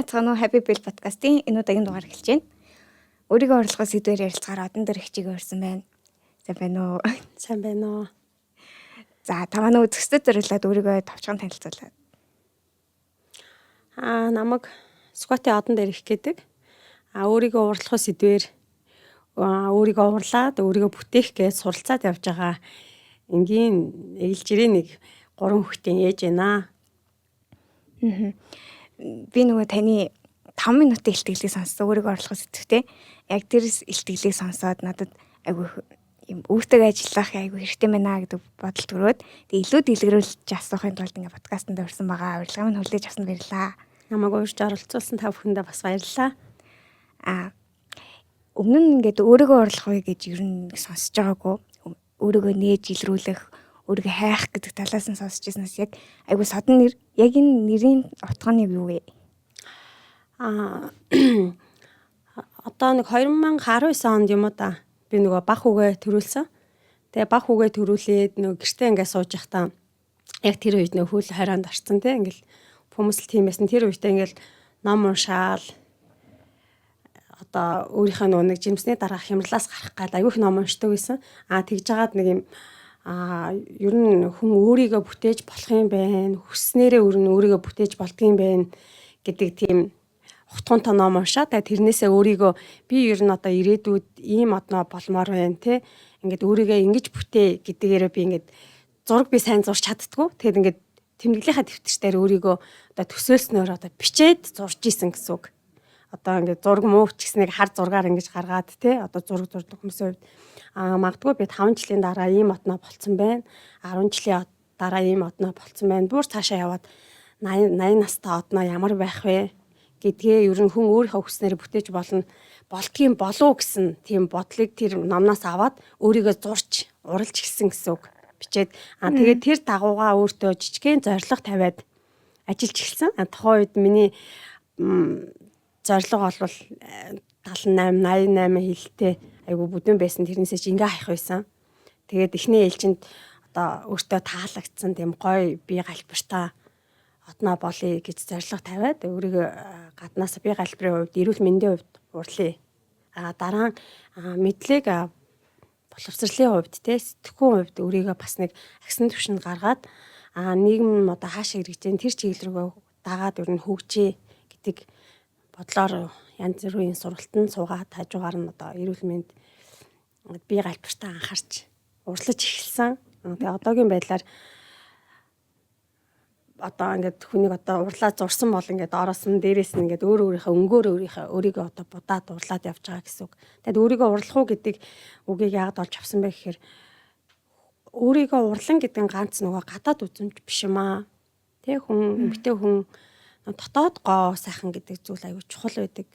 байцгаана уу? Happy Bill podcast-ийн энэ удаагийн дугаар эхэлж байна. Өөрийгөө орлохын сэдвээр ярилцахаар одон дээр хичээг өрсөн байна. Сайн байна уу? Сайн байна уу? За, та манай үзэгчдэд зориулаад өөрийгөө товчхон танилцуулаад. Намайг Скватын одон дээр их гэдэг. Өөрийгөө уурлах сэдвээр өөрийгөө уурлаад өөрийгөө бүтээх гэж суралцаад явж байгаа энгийн ээлжирээ нэг 3 хүүхдийн ээж байна. Би нөгөө таны 5 минутын илтгэлийг сонссон, өөрийгөө орлох сэтгэвтэй. Яг тэр илтгэлийг сонсоод надад айгүй юм өөртөө ажиллах айгүй хэрэгтэй байна гэдэг бодол төрөөд, тэгээ илүү дэлгэрүүлж асуухын тулд ингээ подкастт орсон байгаа. Урилга минь хүлээж авсанд баярлалаа. Намайг урьж оролцуулсан та бүхэндээ бас баярлалаа. Өмнө нь ингээд өөрийгөө орлох вэ гэж ер нь сонсож байгаагүй. Өөрийгөө нээж илрүүлэх, өөрийгөө хайх гэдэг талаас нь сонсож ирснээс яг айгүй содон нэр. Яг энэ нэрийн утга нь юу вэ? Одоо нэг 2019 онд юм уу да. Би нөгөө баг хүүгээ төрүүлсэн. Тэгээ баг хүүгээ төрүүлээд нөгөө гэртээ ингээд сууж байхдаа яг тэр үед нөгөө хөл хорионд орцсон те, ингээл хүмүүс л тийм байсан. Тэр үедээ ингээл ном уншаал, одоо өөрийнхөө нөгөө нэг жимсний дараах хямралаас гарах гал айгүйх ном уншдаг байсан. Тэгж жагаад нэг юм ер нь хүн өөрийгөө бүтээж болох юм байна. Хүснээрээ өөр нь өөрийгөө бүтээж болдго юм байна гэдэг тийм утгуунтай ном уншаа. Тэгээ тэрнээсээ өөрийгөө би ер нь одоо ирээдүйд ийм одноо болмоор байна те. Ингээд өөрийгөө ингэж бүтээ гэдгээрээ би ингээд зураг би сайн зурч чаддггүй. Тэгэхээр ингээд тэмдэглэлийнхаа дэвтэр дээр өөрийгөө одоо төсөөлснөөр одоо бичээд зурж исэн гэсэн үг. Одоо ингээд зураг муу ч гэсэн нэг хар зургаар ингэж гаргаад те, одоо зураг зурдаг хүмүүсийн хувьд магадгүй би 5 жилийн дараа ийм одноо болцсон байна. 10 жилийн дараа ийм одноо болцсон байна. Бүр цаашаа яваад 80 80 настай одноо ямар байх вэ гэдгээ ер нь хүн өөрийнхөө хүснээр бүтээж болно болдгийн болов гэсэн тийм бодлыг тэр номноос аваад өөрийгөө зурч уралж гисэн гэсэн үг. Бичээд тэгээд тэр дагуугаа өөртөө жижигхэн зорилго тавиад ажиллаж эхэлсэн. Тухайн үед миний зорилго бол 78 88 хилтэй айгу бүдүүн байсан. Тэрнээсээ чи ингээ хаях байсан. Тэгээд эхний ээлжинд одоо өөртөө таалагдсан тийм гоё бие галбиртаа одноо болъё гэж зорилго тавиад өөрийгөө гаднаас бие галбирын хувьд, эрүүл мэндийн хувьд урлая. Дараа нь мэдлэг боловсролын хувьд те, сэтгхүүн хувьд өөрийгөө бас нэг агсан түвшинд гаргаад нийгэм одоо хаашаа хэрэгжиж тэр чиглэл рүүгээ дагаад ер нь хөгжээ гэдэг бодлоор янз бүрийн сургалтанд суугаад хажуугаар нь одоо эрүүл мэнд, бие галбиртаа анхаарч уралдаж эхэлсэн. Тэгээ одоогийн байдлаар одоо ингээд хүнийг одоо урлаад зурсан бол ингээд ороос нь дээрээс нь ингээд өөр өөрийнхөө өнгөөр өөрийнхөө өөрийгөө одоо будаад урлаад явж байгаа гэсэн үг. Тэгэд өөрийгөө урлах уу гэдэг үгийг яагаад олж авсан бэ гэхээр өөрийгөө урлан гэдэг нь ганц нөгөө гадаад үзэмж биш юм аа. Тэ, хүн эмэгтэй хүн дотоод гоо сайхан гэдэг зүйл аягүй чухал байдаг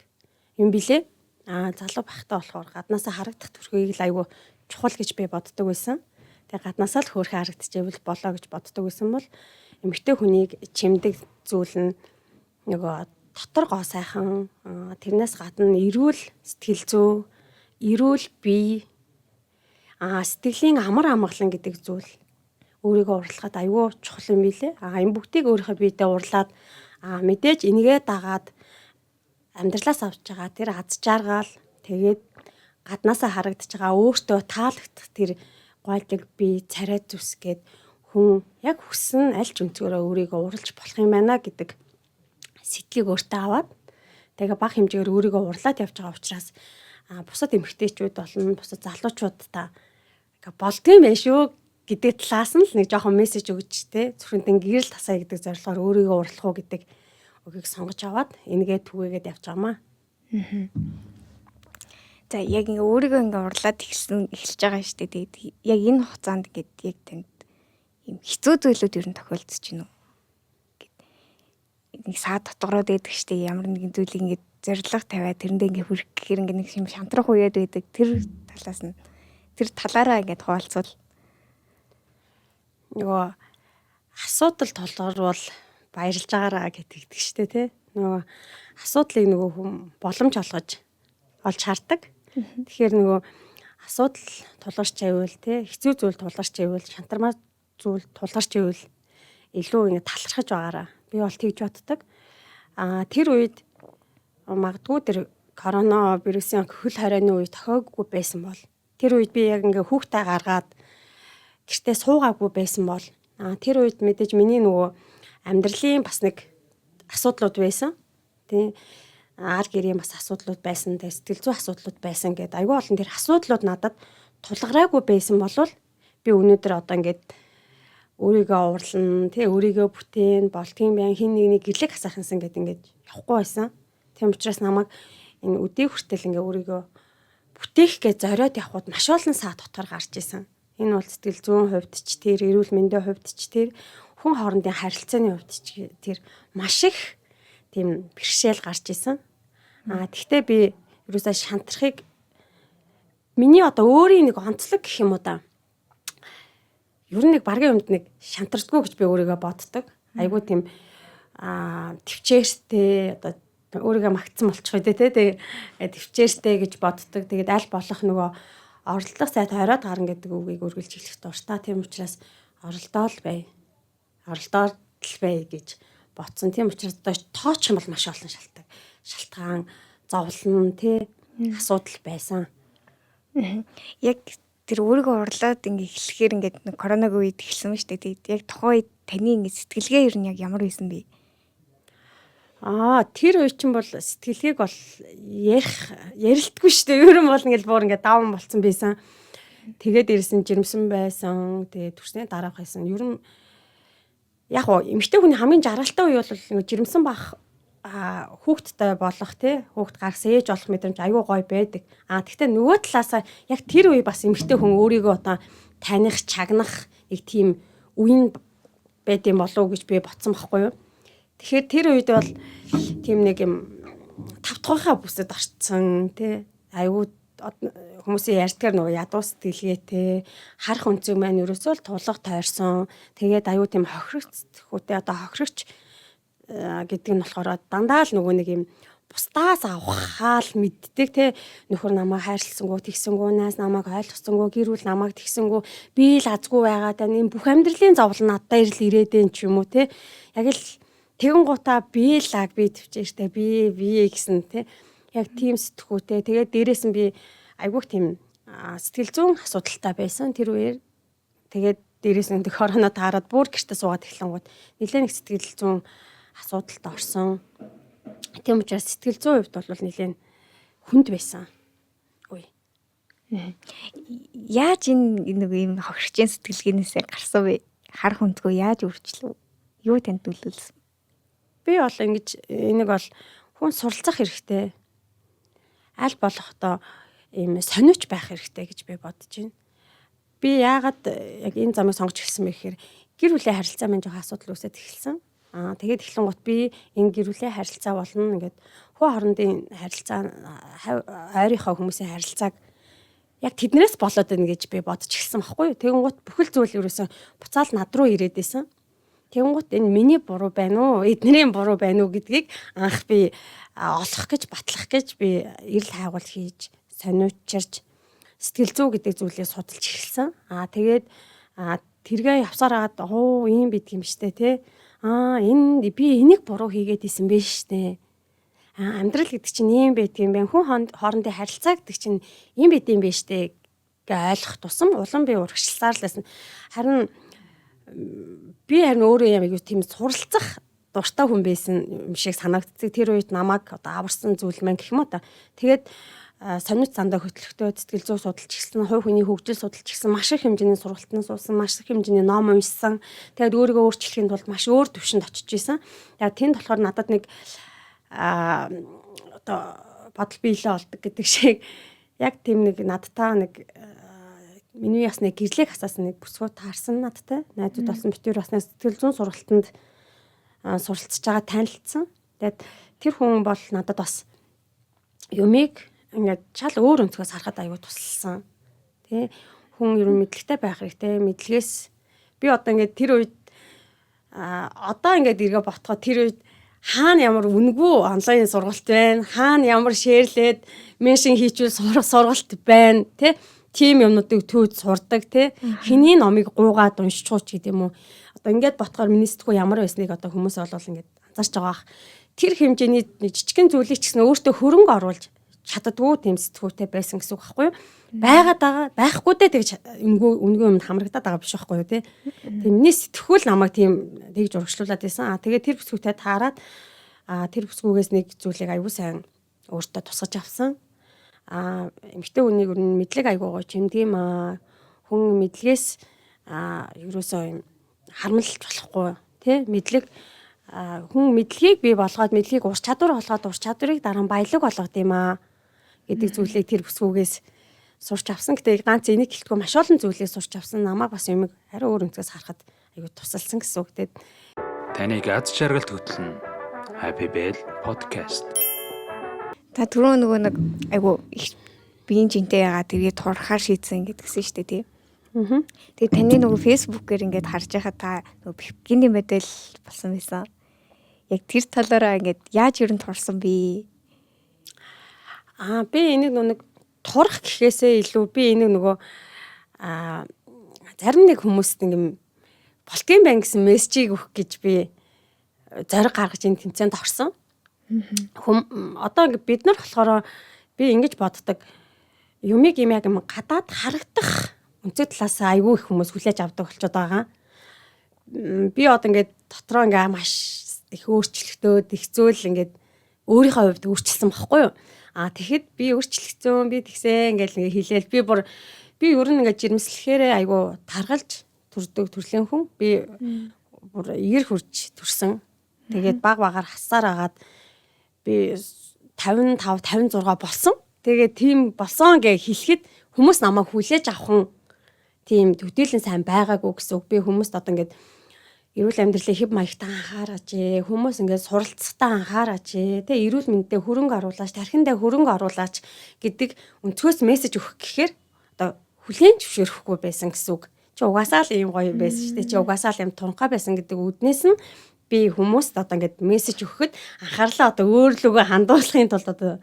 юм билээ. Залуу байхдаа болохоор гаднаасаа харагдах төрхийг л аягүй чухал гэж би боддог байсан. Тэгээ гаднаасаа л хөөрхөн харагдчихвэл болоо гэж боддог байсан бол эмэгтэй хүнийг чимдэг зүйл нь нөгөө дотор гоо сайхан, тэрнээс гадна эрүүл сэтгэл зүй, эрүүл бие, сэтгэлийн амар амгалан гэдэг зүйл өөрийгөө урлахад аюул чухал юм билээ. Энэ бүгдийг өөрийнхөө биедээ урлаад, мэдээж энийгээ дагаад амьдралаас авч байгаа тэр аз жаргал, тэгээд гаднаасаа харагдаж байгаа өөртөө таалагдах тэр гойлог бие, царай зүс гээд хүн яг хүссэн аль ч өнцгөрөө өөрийгөө уралж болох юм байна гэдэг сэтгэлийг өөртөө аваад тэгээ бага хэмжээгээр өөрийгөө урлаад явж байгаа учраас бусад эмэгтэйчүүд болон бусад залуучуудаа болдгийм байх шүү гэдэг талаас нь л нэг жоохон мессеж өгч те, зүрхэндээ гэрэл тасаа гэдэг зорилгоор өөрийгөө урлах уу гэдэг үгийг сонгож аваад энийгээ түгээгээд явж байгаамаа. За, яг ингээ өөрийгөө ингээ урлаад эхэлж байгаа шүү дээ. Тэгээд яг энэ хугацаанд ингээд яг танд ийм хэцүү зүйлүүд ер нь тохиолдож байна уу? Нэг саад дотгороод байдаг шүү дээ. Ямар нэгэн зүйлийг ингээд зорилго тавиад тэрэндээ ингээ хүрэх гэхээр ингээ нэг юм шантрах үеэд байдаг. Тэр талаас нь, тэр талаараа ингээд хуваалцвал. Нөгөө асуудал тулгарвал баярлж байгаараа гэдэг шүү дээ, тий. Нөгөө асуудлыг нөгөө хүн боломж олгож олж хардаг. Тэгэхээр нөгөө асуудал тулгарч байвал тий, хэцүү зүйл тулгарч байвал, шантармаа зүйл тулгарч байвал илүү ингэ талархаж байгаараа. Би бол тэгж боддог. Тэр үед Магадгүй тэр коронавирусын хөл хорионы үе тохиоггүй байсан бол тэр үед би яг ингээ хүүхдээ гаргаад гэртээ суугаагүй байсан бол тэр үед мэдээж миний нөгөө амьдралын бас нэг асуудлууд байсан. Тий, ар гэрийн бас асуудлууд байсан, тэгээ сэтгэл зүйн асуудлууд байсан гэдэг айгүй олон тэр асуудлууд надад тулгараагүй байсан болвол би өнөөдөр одоо ингээд өөрийгөө уурлана, тий, өөрийгөө бүтээн, болдгийм байх, хин нэгний гэрлэг асаахынсан гэдэг ингээд явахгүй байсан. Тийм учраас намайг энэ өдий хүртэл ингээ өөрийгөө бүтээх гэж зориод явхад маш олон саа дотор гарч исэн. Энэ бол сэтгэл зүйн хувьд ч тэр, эрүүл мэндийн хувьд ч тэр, хүн хоорондын харилцааны хувьд ч тэр маш их тийм бэрхшээл гарч исэн. Тэгтээ би ерөөсөө шантрахыг миний одоо өөрийн нэг онцлог гэх юм уу да. Ер нь нэг баргийн юмд нэг шантардгүй гэж би өөрийгөө боддог. Айгуу тийм төвчээртэй, одоо өөрийгөө магтсан болчих үү те, тэгээ төвчээртэй гэж боддог. Тэгээд аль болох нөгөө оролдох сайт хороод гарна гэдэг үгийг үргэлж хэлэх дуртай. Тийм учраас оролдоол бай. Оролдоод л бай гэж бодсон. Тийм учраас одоо тооч юм бол маш олон шалтгаан, зовлон, тий, асуудал байсан. Яг тэр өөрийгөө урлаад ингээ эхлэхээр ингээд нэг коронагийн үед эхэлсэн ба шүү дээ. Тэгээд яг тухайн үед таны ингээ сэтгэлгээ ер нь яг ямар байсан бэ? Тэр үе чинь бол сэтгэлгээг бол ярих ярилтгүй шүү дээ. Ер нь бол ингээл буур ингээ даун болцсон байсан. Тэгээд ирсэн жирэмсэн байсан. Тэгээд төрсний дараах байсан. Ер нь яг гоо эмэгтэй хүний хамгийн жаргалтай үе бол ингээ жирэмсэн бах, хүүхэдтэй болох, тий, хүүхэд гаргасан ээж болох мэдрэмж аюу гой байдаг. Тэгтээ нөгөө талаасаа яг тэр үе бас эмэгтэй хүн өөрийгөө одоо таних, чагнах нэг тийм үе нь байд юм болов уу гэж би бодсон байхгүй юу. Тэгэхээр тэр үед бол тийм нэг юм тавтахынхаа бүсэд орцсон, тий, аюу хүмүүсийн ярьдгаар нөгөө ядуу сэтгэлгээтэй, харах өнцөг маань ерөөсөө л тулга тойрсон. Тэгээд аюу тийм хохирогч хүүтэй, одоо хохирогч гэдэг нь болохоор дандаа л нөгөө нэг юм бусдаас авахаа л мэддэг, те, нөхөр намайг хайрласангүй, тэгсэнгүү, найз намайг ойлгосонгүй, гэр бүл намайг тэгсэнгүү, би л азгүй байгаа даа, энэ бүх амьдралын зовлон надад ирэл ирээдэн ч юм уу, те, яг л тэгэн гутаа би л аг би төвчээртэй би би гэсэн, те, яг тийм сэтгүүтэй. Тэгээд дээрээс нь би айгүйх тийм сэтгэл зүйн асуудалтай байсан тэр үеэр. Тэгээд дээрээс нь корона таарад бүр гэртээ суугаад эхлэнгууд нэлээд нэг сэтгэл зүйн асуудалд орсон. Тийм учраас сэтгэл зүйн хувьд бол нэлээд хүнд байсан. Үе. Яаж энэ нэг юм хохирчийн сэтгэлгээнээсээ гарсан бэ? Харах хүндгөө яаж өөрчлөв? Юу танд төлөөлсөн? Би бол ингэж энийг бол хүн суралцах хэрэгтэй. Аль болох одоо ийм сониуч байх хэрэгтэй гэж би бодож байна. Би яагаад яг энэ замыг сонгож эхэлсэн бэ гэхээр гэр бүлийн харилцаа маань жоохон асуудал үүсээд эхэлсэн. Тэгээд эхлэн гут би энэ гэр бүлийн харилцаа болно, ингээд хүн хоорондын харилцаа, ойрынхоо хүмүүсийн харилцааг яг тэднээс болоод байна гэж би бодож эхэлсэн байхгүй юу. Тэгэн гут бүхэл зүйл ерөөсөн буцаал над руу ирээд исэн. Тэгэн гут энэ миний буруу байна уу, эднэрийн буруу байна уу гэдгийг анх би олох гэж, батлах гэж би эрэл хайгуул хийж, сониучирч, сэтгэл зүй гэдэг зүйлийг судалж эхэлсэн. Тэгээд тэргээ явсаар хагаад оо ийм бидг юм штэ, те. Энэ би энийг буруу хийгээд исэн биш штэ. Амьдрал гэдэг чинь ийм байдаг юм байна. Хүн хоорондын харилцаа гэдэг чинь ийм байд юм биш штэ гэ ойлгох тусам улам би урагшласаар л байсан. Харин би харин өөрөө юм айгу тийм суралцах дуртай хүн байсан юм шиг санагддаг. Тэр үед намайг одоо аварсан зүйл маань гэх юм уу та. Тэгээд сониуч зандаа хөтлөختөө сэтгэл зүй судалж эхэлсэн, хувь хүний хөгжил судалж эхэлсэн, маш их хэмжээний сургалтанд суусан, маш их хэмжээний ном уншсан. Тэгээд өөрийгөө өөрчлөхийн тулд маш өөр төвшөнд очиж исэн. Тэгээд тэнд болохоор надад нэг одоо бодол биелээ олдог гэдэг шиг яг тийм нэг надтай нэг миний бас нэг гэрлэг асаасан нэг бүсгүй таарсан надтай. Найзууд болсон битүүр бас нэг сэтгэл зүйн сургалтанд суралцж байгаа танилцсан. Тэгээд тэр хүн бол надад бас юмыг ингээд шал өөр өнцгөөс харахад аюу тусалсан. Тэ, хүн ер нь мэдлэгтэй байх хэрэгтэй. Мэдлэгээс би одоо ингээд тэр үед одоо ингээд эргээ ботхоо тэр үед хаана ямар үнэгүй онлайн сургалт байна, хаана ямар шеэрлээд меншн хийчүүл сургалт байна, тэ, тийм юмнуудыг төөд сурдаг, тэ, хэний номыг гуугаад уншчихууч гэдэг юм уу. Одоо ингээд ботхоор миний сэтгүү ямар байсныг одоо хүмүүс болвол ингээд анзаарч байгаа бах. Тэр хэмжээний жижигхэн зүйлийг ч гэсэн өөртөө хөрөнгө оруулж чаддгүй тийм сэтгүүтэй байсан гэсэн үг байхгүй юу? Байгаад байгаа, байхгүй дээ тэгж үнгүй юмд хамрагдаад байгаа биш байхгүй юу тий. Тийм миний сэтгхүүл намайг тийм тэгж урагшлуулад байсан. Аа тэгээд тэр бүсгүйтэй таарад тэр бүсгүйгээс нэг зүйлийг аягүй сайн өөртөө тусгаж авсан. Эмэгтэй хүнийг ер нь мэдлэг аягүй гоё чимдэг юм аа. Хүн мэдлэгээс ерөөсөө юм харамлалж болохгүй тий. Мэдлэг хүн мэдлэгийг бий болгоод мэдлэгийг ур чадвар болгоод ур чадварыг дараа нь баялаг болгод юм аа гэдэг зүйлийг тэр бүсгүйгээс сурч авсан. Гэтэ ганц энийг хэлэхгүй маш олон зүйлийг сурч авсан. Намайг бас юмыг арай өөр өнцгөөс харахад аягүй тусалсан гэсэн үг. Тэгээд таныг аз жаргалд хөтлөн Happy Bell podcast. Та түрүү нөгөө нэг аягүй их биеийн жинтэй ягаад тэрийг турхаар шийдсэн гэдгсэн шүү дээ тий. Тэгээ таны нөгөө Facebook-ээр ингээд харж байхад та нөгөө бикини модель болсон байсан. Яг тэр талаараа ингээд яаж ер нь турсан бэ? Би энийг нэг турах гэхээсээ илүү би энийг нөгөө зарим нэг хүмүүст ингээм болтгийн байна гэсэн мессежийг өгөх гэж би зориг гаргаж энэ тэмцээнд орсон. Одоо ингээд бид нар болохоор би ингэж боддог. Юмыг юм яг юм гадаад харагдах өнцөг талаас айгүй их хүмүүс хүлээж авдаг болчиход байгаа. Би одоо ингээд дотроо ингээ маш их өөрчлөгдөөд их зүйл ингээд өөрийнхөө хувьд өөрчилсөн байхгүй юу? Тэгэхэд би өөрчлөгдсөн, би тэгсэн ингээл ингээ хэлээл би бүр би ер нь ингээ жирэмслэхээрээ айгүй таргалж төрдөг төрлийн хүн. Би бүр эгэр хурж төрсөн. Тэгээд баг багаар хасаар агаад би 55 56 болсон. Тэгээд тийм болсон гэж хэлэхэд хүмүүс намайг хүлээж авах нь тийм төдийлөн сайн байгаагүй гэсэн үг. Би хүмүүст одоо ингээд эрүүл амьдралын хэв маягтай анхаараач ээ. Хүмүүс ингээд суралцахтаа анхаараач ээ. Тэ эрүүл мэндэд хөрөнгө оруулаач, тархиндаа хөрөнгө оруулаач гэдэг өнцгөөс мессеж өгөх гэхээр одоо хүлээн зөвшөөрөхгүй байсан гэсэн үг. Чи угаасаа л ийм гоё байсан шүү дээ. Чи угаасаа л ийм тунхаа байсан гэдэг үднээс нь би хүмүүст одоо ингээд мессеж өгөхөд анхаарлаа одоо өөрлөгөө хандуулахын тулд одоо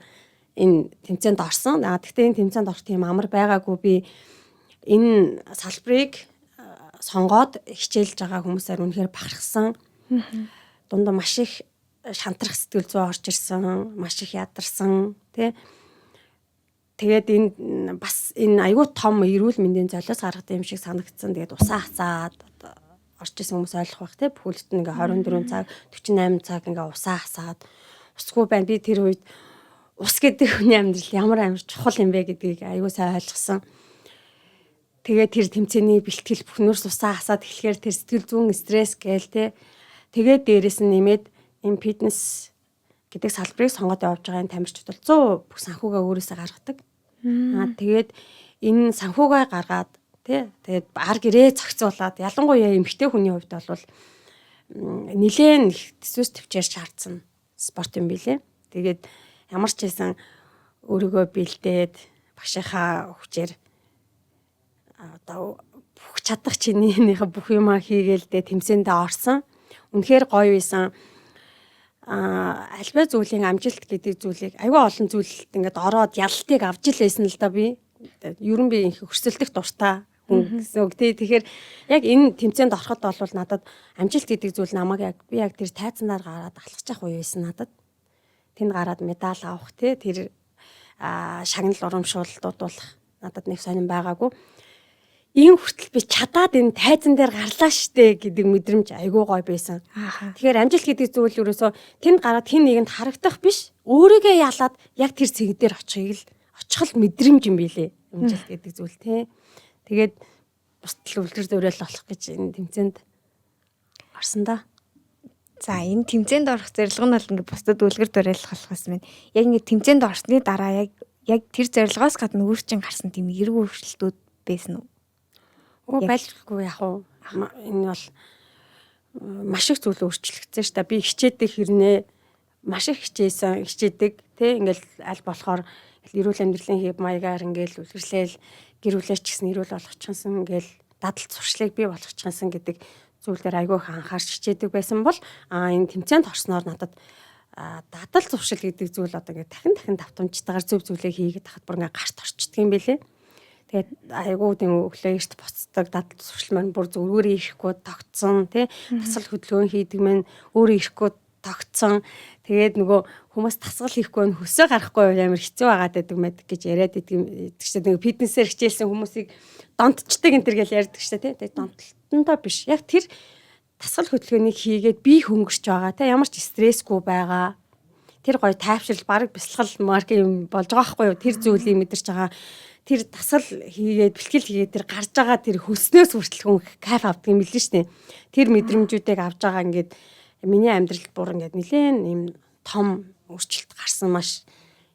энэ тэмцээнд орсон. Гэхдээ энэ тэмцээнд орох тийм амар байгаагүй. Би энэ салбарыг сонгоод хичээлж байгаа хүмүүсээр үнэхээр бахархсан. Дундаа маш их шантрах сэтгэл зүй орж ирсэн, маш их ядарсан, тий. Тэгээд энэ бас энэ айгүй том эрүүл мэндийн золиос гаргадаг юм шиг санагдсан. Тэгээд усаа хасаад орж ирсэн хүмүүс ойлгох байх, тий. Бүхэлд нь ингээ 24 цаг, 48 цаг ингээ усаа хасаад усгүй байна. Би тэр үед ус гэдэг хүний амьдрал ямар амар чухал юм бэ гэдгийг айгүй сайн ойлгосон. Тэгээд тэр тэмцээний бэлтгэл бүхнөөс усаа хасаад эхлэхээр тэр сэтгэл зүйн стресс гээл те. Тэгээд дээрэс нь нэмээд энэ фитнес гэдэг салбарыг сонгоод явж байгаа энэ тамирчид бол 100% бүх санхүүгээ өөрөөсөө гаргадаг. Тэгээд энэ санхүүгээ гаргаад те. Тэгээд ар гэрээ зохицуулаад ялангуяа эмэгтэй хүний хувьд бол нэлээн их төсөөс төвчээр шаардсан спорт юм билээ. Тэгээд ямар ч байсан өөрийгөө бэлдээд багшийнхаа хүчээр одоо бүх чадах чинийхээ бүх юмаа хийгээл дээ тэмцээндээ орсон. Үнэхээр гоё байсан. Альбай зүйлийн амжилт гэдэг зүйлийг айгүй олон зүйлд ингээд ороод ялалтыг авч ил байсан л да би. Ер нь би их өрсөлдөх дуртай хүн гэсэн үг. Тэгэхээр яг энэ тэмцээнд ороход бол надад амжилт гэдэг зүйл намайг яг би яг тэр тайцнаар гараад алхаж явах үе байсан надад. Тэнд гараад медаль авах тий тэр шагнал урамшууллууд болох надад нэг сонирн байгаагүй. Энэ хүртэл би чадаад энэ тайзан дээр гарлаа штэ гэдэг мэдрэмж айгүй гоё байсан. Тэгэхээр амжилт гэдэг зүйл ерөөсөө тэнд гараад хэн нэгэнд харагдах биш, өөрийгөө ялаад яг тэр цэг дээр очихыг л очих л мэдрэмж юм билээ. Амжилт гэдэг зүйл тий. Тэгээд бусдал үлгэр дуурайл болох гэж энэ тэмцээнд орсон да. За энэ тэмцээнд орох зорилго нь бол ингээ бусдад үлгэр дуурайл болох гэсэн юм. Яг ингээ тэмцээнд орсны дараа яг тэр зорилгоос гадна өөр чинь гарсан тийм эрг өөрчлөлтүүд байсан уу? Байлгүй яг уу энэ бол маш их зүйл өөрчлөгдсөн шүү дээ. Би хичээдэг хэрнээ маш их хичээсэн, хичээдэг тий ингээл аль болохоор эрүүл амьдралын хэв маягаар ингээл үлгэрлээл гэр бүлээ ч гэсэн эрүүл болгочихсон ингээл дадал зуршлыг бий болгочихсон гэдэг зүйл дээр айгүй их анхаарч хичээдэг байсан бол энэ тэмцээнд орсноор надад дадал зуршил гэдэг зүйл одоо ингээд дахин дахин давтамжтайгаар зөв зүйлээ хийгээд тахад бүр ингээд гарт орчдөг юм билээ. Тэгээд айгүй тийм өглөө эрт буцдаг дадал зуршил маань бүр зөв өөрөө ирэхгүй тогтсон тий дасгал хөдөлгөөн хийдэг маань өөрөө ирэхгүй тогтсон. Тэгээд нөгөө хүмүүс дасгал хийхгүй нь хөсөө гарахгүй амар хэцүү байгаад байдаг мэд гэж яриад идэг юм. Тэгсэн нөгөө фитнесээр хичээлсэн хүмүүсийг донтчдаг энэ төр гэж ярьдаг шээ тий. Тэгээд донтолтондоо биш. Яг тэр дасгал хөдөлгөөнийг хийгээд бие хөнгөрч байгаа тий. Ямар ч стрессгүй байгаа. Тэр гоё тайвшрал бараг бясалгал марк юм болж байгаа байхгүй юу? Тэр зүйлийг мэдэрч байгаа. Тэр дасгал хийгээд бэлтгэл хийгээд тэр гарч байгаа тэр хөлснөөс хүртэл хүн кайф авдаг юм билээ шүү дээ. Тэр мэдрэмжүүдийг авч байгаа ингээд миний амьдралд бүр ингээд нэлээд юм том өөрчлөлт гарсан, маш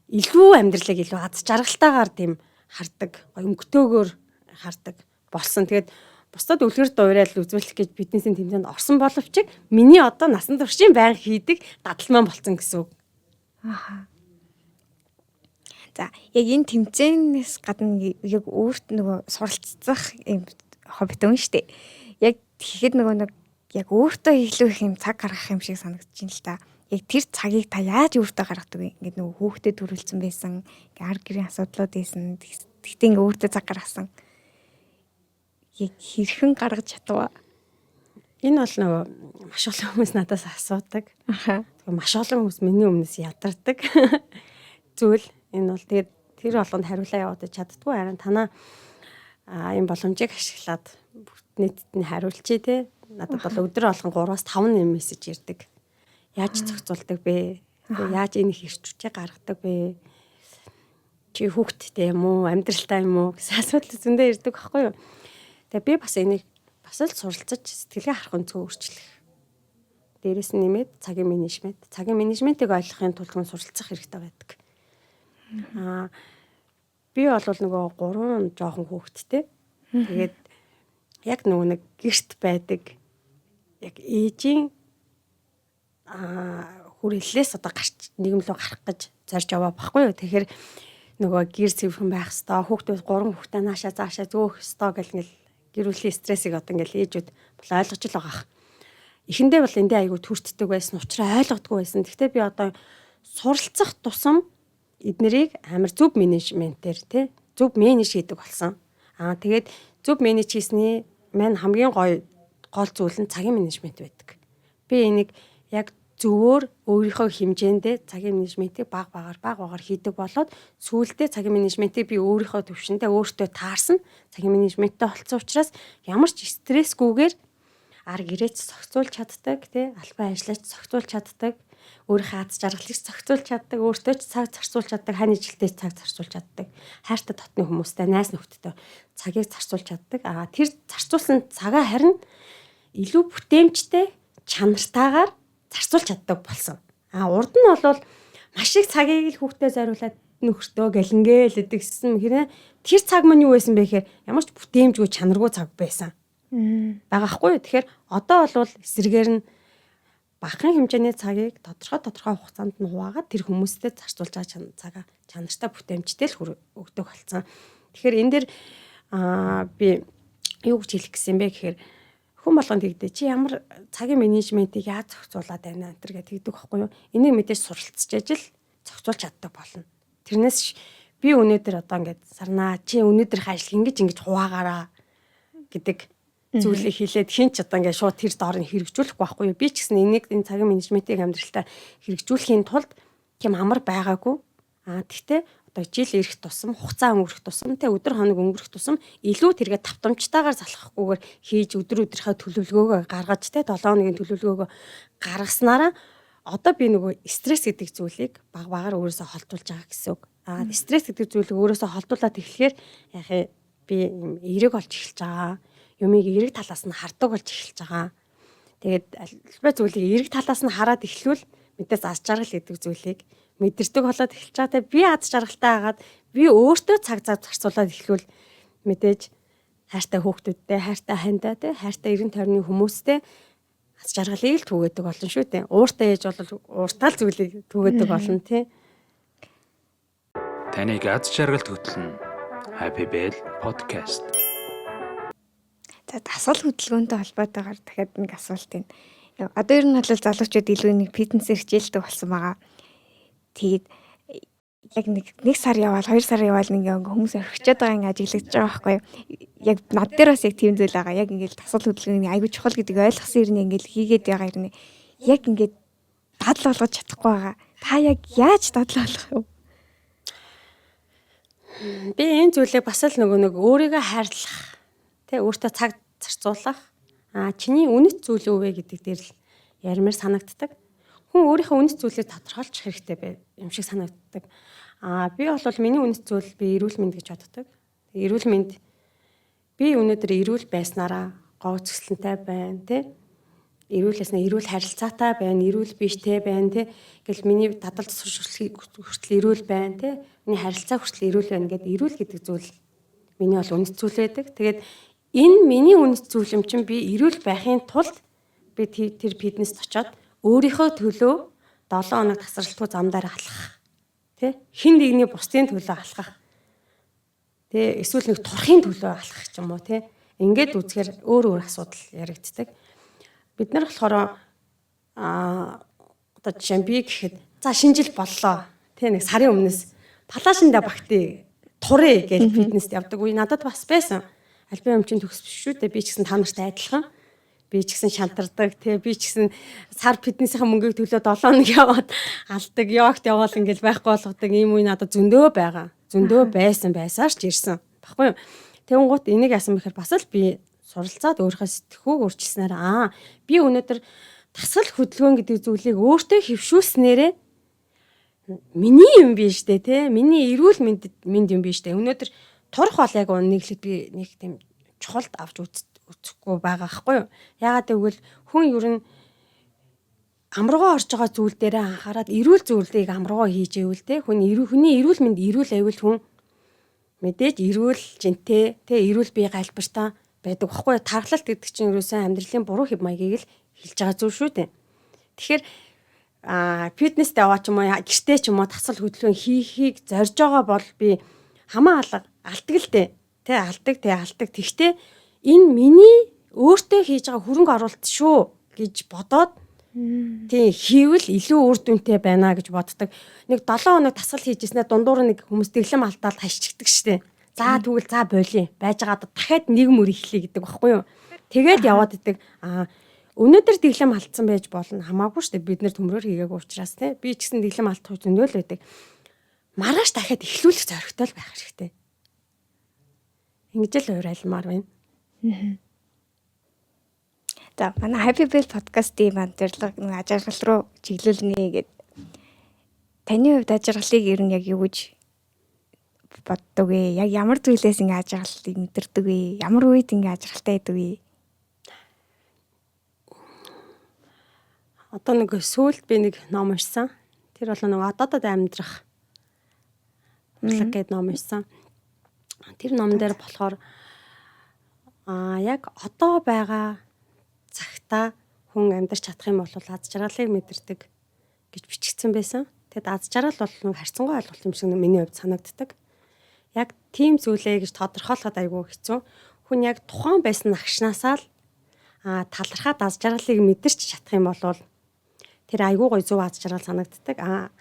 илүү амьдралыг илүү аз жаргалтайгаар тийм хардаг, өнгөтэйгээр хардаг болсон. Тэгээд бусдад үлгэр дуурайл үзүүлэх гэж фитнесийн тэмцээнд орсон боловч миний одоо насан туршийн байнга хийдэг дадал маань болсон гэсэн үг. Аха. За, яг энэ тэмцээнээс гадна яг өөрт нөгөө суралцах юм хоббитой юм шүү дээ. Яг тэгэхэд нөгөө нэг яг өөртөө илүү их юм цаг гаргах юм шиг санагдаж байна л та. Яг тэр цагийг та яаж өөртөө гаргадаг вэ? Ингээд нөгөө хүүхдэд төрүүлсэн байсан, ар гэрийн асуудлууд байсан. Тэгтээ ингээ өөртөө цаг гаргасан. Яг хэрхэн гаргаж чадваа? Энэ бол нөгөө маш олон хүмүүс надаас асуудаг. Тэгээ маш олон хүмүүс миний өмнөөс ядардаг зүйл. Энэ бол тэгээд тэр болгонд хариулаа яваад чаддгүй. Харин танаа энэ боломжийг ашиглаад бүгд нийтэд нь хариулчихъя те. Надад бол өдөр болгон 3-5 нэм мессеж ирдэг. Яаж зохицуулдаг бэ? Яаж энэ их эрч хүчээ гаргадаг вэ? Чи хүүхэдтэй юм уу? Амьдралтай юм уу гэсэн асуудал зөндөө ирдэг байхгүй юу? Тэгээ би бас энийг бас л суралцаж сэтгэлгээ харах өнцгөө өөрчлөх. Дээрээс нь нэмээд цагийн менежмент. Цагийн менежментийг ойлгохын тулд хүн суралцах хэрэгтэй байдаг. Би бол нөгөө 3 жоохон хүүхэдтэй. Тэгээд яг нөгөө нэг гэрт байдаг яг ээжийн хүрээллээс одоо гарч нийгэм рүү гарах гэж зорж яваа байхгүй юу. Тэгэхээр нөгөө гэр цэвэрхэн байх хэвээр, хүүхдүүд 3 хүүхдээ наашаа заашаа зөөх хэвээр гэл ингээл гэр бүлийн стрессийг одоо ингээл ээжүүд бол ойлгож л байгаа. Эхэндээ бол эндээ айгүй төртдөг байсан, учраа ойлгодгүй байсан. Гэхдээ би одоо суралцах тусам эднэрийг амар зөв менежментээр тий зөв менеж хийдэг болсон. Тэгээд зөв менеж хийсний маань хамгийн гоё гол зүйл нь цагийн менежмент байдаг. Би энийг яг зөвөр өөрийнхөө хэмжээндээ цагийн менежментийг баг багаар хийдэг болоод сүүлдээ цагийн менежментийг би өөрийнхөө төвшөндөө өөртөө таарсан цагийн менежменттэй болцсон учраас ямар ч стрессгүйгээр ар гэрээч зохицуулж чаддаг, тий албан ажлаач зохицуулж чаддаг, өөрийнхөө аз жаргалыг зохицуулж чаддаг, өөртөө ч цаг зарцуулж чаддаг, хань ижилтэй цаг зарцуулж чаддаг, хайртай дотны хүмүүстэй, найз нөхдөдтэй цагийг зарцуулж чаддаг. Тэр зарцуулсан цагаа харин илүү бүтээмжтэй, чанартайгаар зарцуулж чаддаг болсон. Урд нь бол маш их цагийг л хүүхдэд зориулаад нөхөртөө гэлэнгээл гэдэгсэн хэрэг тэр цаг маань юу байсан бэ гэхээр ямар ч бүтээмжгүй, чанаргүй цаг байсан. Байгаа хгүй. Тэгэхээр одоо бол эсрэгээр нь багахан хэмжээний цагийг тодорхой хугацаанд нь хуваагаад тэр хүмүүстэй зарцуулж байгаа цагаа чанартай бүтээмжтэй л өгдөг болсон. Тэгэхээр энэ дэр би юу гэж хэлэх гэсэн бэ гэхээр хүн болгонд тэгдэ чи ямар цагийн менежментийг яаж зохицуулаад байна энэ төр гэж тэгдэг байхгүй юу? Энийг мэдээж суралцж ижил зохицуулж чаддаг болно. Тэрнээс би өнөөдөр одоо ингээд сарнаа чи өнөөдрийнх ажил ингэж хуваагаараа гэдэг зүйлийг хэлээд хин ч одоо ингээд шууд тэр доор нь хэрэгжүүлэхгүй байхгүй юу? Би ч гэсэн энийг энэ цагийн менежментийг амьдралтаа хэрэгжүүлэхийн тулд тийм амар байгаагүй. Тэгтээ одоо жил ирэх тусам, хугацаа өнгөрөх тусам, тэ өдөр хоног өнгөрөх тусам илүү тэргээ давтамжтайгаар залхахгүйгээр хийж өдөр өдрийнхөө төлөвлөгөөгөө гаргаж тэ 7 хоногийн төлөвлөгөөгөө гаргаснараа одоо би нөгөө стресс гэдэг зүйлийг баг багаар өөрөөсөө холдуулж байгаа гэсэн үг. Стресс гэдэг зүйлийг өөрөөсөө холдуулаад эхлэхээр яг би юм эерэг болж эхэлж байгаа. Юмыг эерэг талаас нь хардаг болж эхэлж байгаа. Тэгээд альбай зүйлийг эерэг талаас нь хараад эхлүүл мэдээс аз жаргал гэдэг зүйлийг мэдэрдэг болоод эхэлж байгаа. Тэгээ би аз жаргалтай хагаад би өөртөө цаг зав зарцуулаад эхлүүл мэдээж хайртай хүүхдүүдтэй, хайртай хандаа, тэ хайртай эргэн тойрны хүмүүстэй аз жаргалыг л түгээдэг болно шүү дээ. Ууртай ээж бол ууртаа л зүйлийг түгээдэг болно тий. Таныг аз жаргалд хөтлөн Happy Bell Podcast. За, дасгал хөдөлгөөнтэй холбоотойгоор дахиад нэг асуулт байна. Одоо ер нь бол залуучууд илүү нэг фитнесээр хичээлдэг болсон байгаа. Тэгээд яг нэг сар яваал, 2 сар яваал ингээ хүмүүс орхичоод байгаа ингээ ажиглагдаж байгаа байхгүй юу? Яг над дээр бас яг тийм зүйл байгаа. Яг ингээл дасгал хөдөлгөөний айгүй чухал гэдгийг ойлгосон ирнэ ингээл хийгээд байгаа ирнэ. Яг ингээд дадал болгож чадахгүй байгаа. Та яг яаж дадал болгох вэ? Би энэ зүйлийг бас л нөгөө нэг өөрийгөө хайрлах, тэ, өөртөө цаг зарцуулах, чиний үнэт зүйл юу вэ гэдэг дээр л ярмаар санагддаг. Хүн өөрийнхөө үнэт зүйлийг тодорхойлчих хэрэгтэй бай юм шиг санагддаг. Би бол миний үнэт зүйл би эрүүл мэнд гэж боддог. Эрүүл мэнд, би өнөөдөр эрүүл байснараа гоо цэцлэнтэй байна, тэ. Эрүүлээснэ эрүүл харилцаатай байна, эрүүл биштэй байна, тэ. Гэл миний дадал сурчлалыг хүртэл эрүүл байна, тэ. Миний харилцаа хүртэл эрүүл байна гэд эрүүл гэдэг зүйл миний бол үнэт зүйл байдаг. Тэгээд энэ миний үнэт зүйл юм чинь би эрүүл байхын тулд би тэр фитнест очиод өөрийнхөө төлөө 7 хоног тасралтгүй зам дээр алхах. Тэ? Хин нэгний бусдын төлөө алхах. Тэ, эсвэл нэг турхын төлөө алхах ч юм уу, тэ. Ингээд үзэхээр өөр өөр асуудал яригддаг. Бид нар болохоор одоо жишээ нь би гэхэд за шинэ жил боллоо. Тэ, нэг сарын өмнөөс палаашинда багтыг турыг гэж фитнест явдаг үе надад бас байсан. Альбин юм чинь төгс биш шүү дээ. Би ч гэсэн та нартай адилхан. Би ч гэсэн шантардаг, тий, би ч гэсэн сар фитнесийн мөнгийг төлөө 7 хоног яваад алдаг, йогт яваал ингээл байхгүй болгодог ийм үе надад зөндөө байгаа. Зөндөө байсан байсаар ч ирсэн. Баггүй юу? Тэнгуут энийг яасан бэхээр бас л би суралцаад өөрийнхөө сэтгхүүг өөрчилснээр би өнөөдөр дасгал хөдөлгөөн гэдэг зүйлийг өөртөө хөвшүүлснээрээ миний юм биш дээ, тий. Миний эрүүл мэнд юм биш дээ. Өнөөдөр турах бол яг үннийг хэлэхэд би нэг тийм чухалд авч үзэхгүй байгаа хгүй юу. Яагаад гэвэл хүн ер нь амруугаа орж байгаа зүйл дээрээ анхаарал эрүүл зүйлийг амруугаа хийж ивэл те хүн хүний эрүүл мэнд эрүүл байвал хүн мэдээж эрүүл жинтэй те эрүүл бие галбиртаа байдаг хгүй юу. Тархалт гэдэг чинь ерөөсөн амьдралын буруу хэв маягийг л хэлж байгаа зүйл шүү дээ. Тэгэхээр фитнестэй яваа ч юм уу гэртээ ч юм уу дасгал хөдөлгөөн хийхийг зорж байгаа бол би хамаа алга алдаг л дээ. Тэ, алдаг, тэ, алдаг. Тэгтээ энэ миний өөртөө хийж байгаа хөрөнгө оруулалт шүү гэж бодоод тий хийвэл илүү үр дүнтэй байна гэж боддог. Нэг 7 хоног дасгал хийжсэнээ дундуур нэг хүмүүс дэглэм алдаал хашчигдаг штэ. За тэгвэл за болиё. Байж байгаа дахиад нэг мөр эхлэе гэдэг багхгүй юу. Тэгээд яваад идэг. Өнөөдөр дэглэм алдсан байж болно. Хамаагүй штэ, бид нэр төмрөөр хийгээгүй учраас тий. Би ч гэсэн дэглэм алдах зөндөө л байдаг. Маргааш дахиад эхлүүлэх зоригтой л байх хэрэгтэй. Ингэж л уриалмаар байна. За, манай Happy Bell podcast-ийн маань зорилго нэг аж аргал руу чиглүүлнэ гэд. Таны хувьд аж аргалыг ер нь яг юу гэж боддог вэ? Яг ямар зүйлээс ингэ аж аргалыг мэдэрдэг вэ? Ямар үед ингэ аж аргалтай байдаг вэ? Одоо нэг сүүлд би нэг ном уншсан. Тэр бол нэг одоодод амьдрах урлаг гэдэг ном уншсан. Тэр ном дээр болохоор яг одоо байгаа цагтаа хүн амьдарч чадах юм бол аз жаргалыг мэдэрдэг гэж бичигдсэн байсан. Тэгэд аз жаргал бол нэг харьцангуй ойлголт юм шиг миний хувьд санагддаг. Яг тийм зүйлээ гэж тодорхойлоход айгүй хэцүү. Хүн яг тухайн байсан агшнаасаа л талархаад аз жаргалыг мэдэрч чадах юм бол тэр айгүй гоё зөв аз жаргал санагддаг.